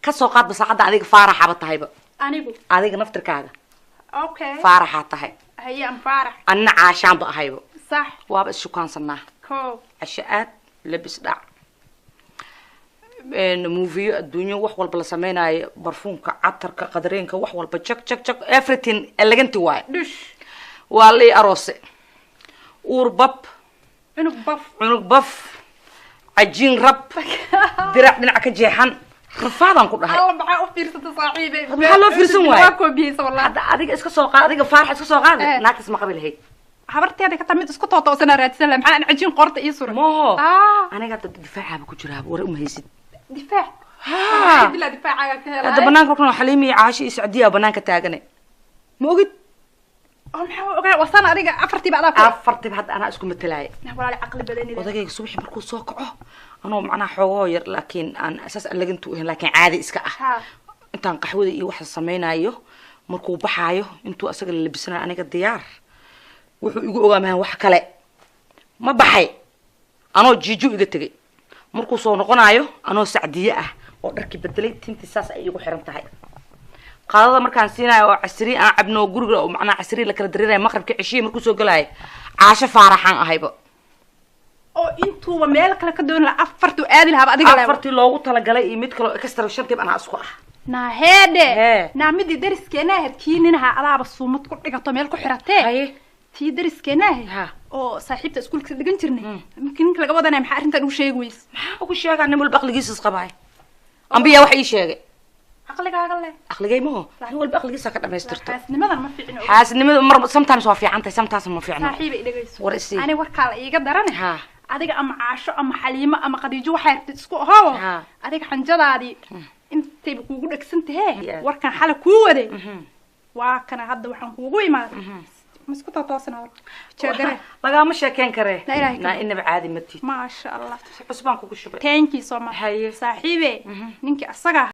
Ka soo qaadba saacadda adiga faaraxaba tahayba. Anigu? Adiga naftirkaaga. Okay. Faaraxaa tahay. Haye, am Faarax. Anna caashaanba ahayba. Sax. Waaba is-shukaansanaa. Ko. Casho aad, labis dhac, muufiyo, adduunyo, wax walba la sameynaayo, barfuunka, catarka, qadareenka, wax walba, jak jak jak, everything eleganti waaye. Dhush. Waa lii aroose, uur bab. Cunug baf. Cunug baf, cajiin rab, dirac dhinac ka jeexan, rafaadaan ku dhahay. Alla, maxaa u fiirsata, saaxiibe? Maxaa loo fiirsan waaye? Waa koobiyeysa wallahi. Hadda adiga iska soo qaad, adiga Faarax iska soo qaad. Naagtaas ma qabi lahayd? Habarteeda ka tamid isku tootoosanaa raadsan laha. Maxaa aan cajiin qoorta ii suray? Maho. Ah. Aniga hadda difaacaaba ku jiraa, war uma haysid. Difaac? Ha. Bilaa difaacaaga ka helay. Hadda banaanka korkan Xaliimi iyo Caashi iyo Sacdiya banaanka taagane, ma ogid? Oo maxaa ogaa wasana adiga afartiiba adaa ku Afartiba hadda anaa isku matalaaya. Walaali, caqli badanida. Odagayga subaxii markuu soo kaco, anoo macnaha xoogoo yar, laakiin aan saas alagantu ahayn, laakiin caadi iska ah, intaan qaxwada iyo waxa samaynayo, markuu baxaayo, intuu asaga la labisanayo, aniga diyaar. Wuxuu igu ogaamahan wax kale ma baxay, anoo jiiju iga tegay. Markuu soo noqonayo, anoo Sacdiye ah oo dharkii bedelay, tintii saas ay igu xiran tahay, qaadada markaan siinayo oo casri aan cabno guriga, oo macnaha casri la kala dareerayo, maqribka, ceshiya markuu soo galaayo, Caasho Faaraxaan ahayba. Oo intuuba meel kale ka dooni lahaa, afartuu aadi lahaaba adiga leeba. Afartii loogu talagalay iyo mid kaloo extra, shantiib anaa isku ah. Naa heedhe. Hee. Naa midii dariskeena ahayd, kii ninaha adaaba suumad ku dhigato meel ku xiratee. Haye. Tii dariskeena ahayd oo saaxiibta iskuulka dhigan jirnay, markii ninka laga wadanaya, maxaa arrintan ugu sheegi weyse? Maxaa ugu sheegaa? Nin walba aqligiisa isqabaay. Ambiyaa wax ii sheegay. Caqligaaga leh. Aqligay maho, nin walba aqligiisa ka dhamaystirto. Xaasnimadan ma fiicno. Xaasidnimada mar sometimes waa fiican tahay, sometimes ma fiicno. Saaxiiba, i dhegeyso. War isii. Ani warkaa la iiga darane. Adiga ama Caasho ama Xaliimo ama Khadiijo, waxay rabtid isku ahoo. Adiga xanjadaadii intayba kuugu dhegsan tahee. Warkan xalay kuu waday waa kana. Hadda waxaan kuugu imaaday, ma isku totoosana jeegare? Lagaama sheekeyn karee. La ilaaha naa inaba caadi matid. Maasha Allah. Cusbaan kugu shubay. Thank you so much. Haye. Saaxiibe, ninkii asaga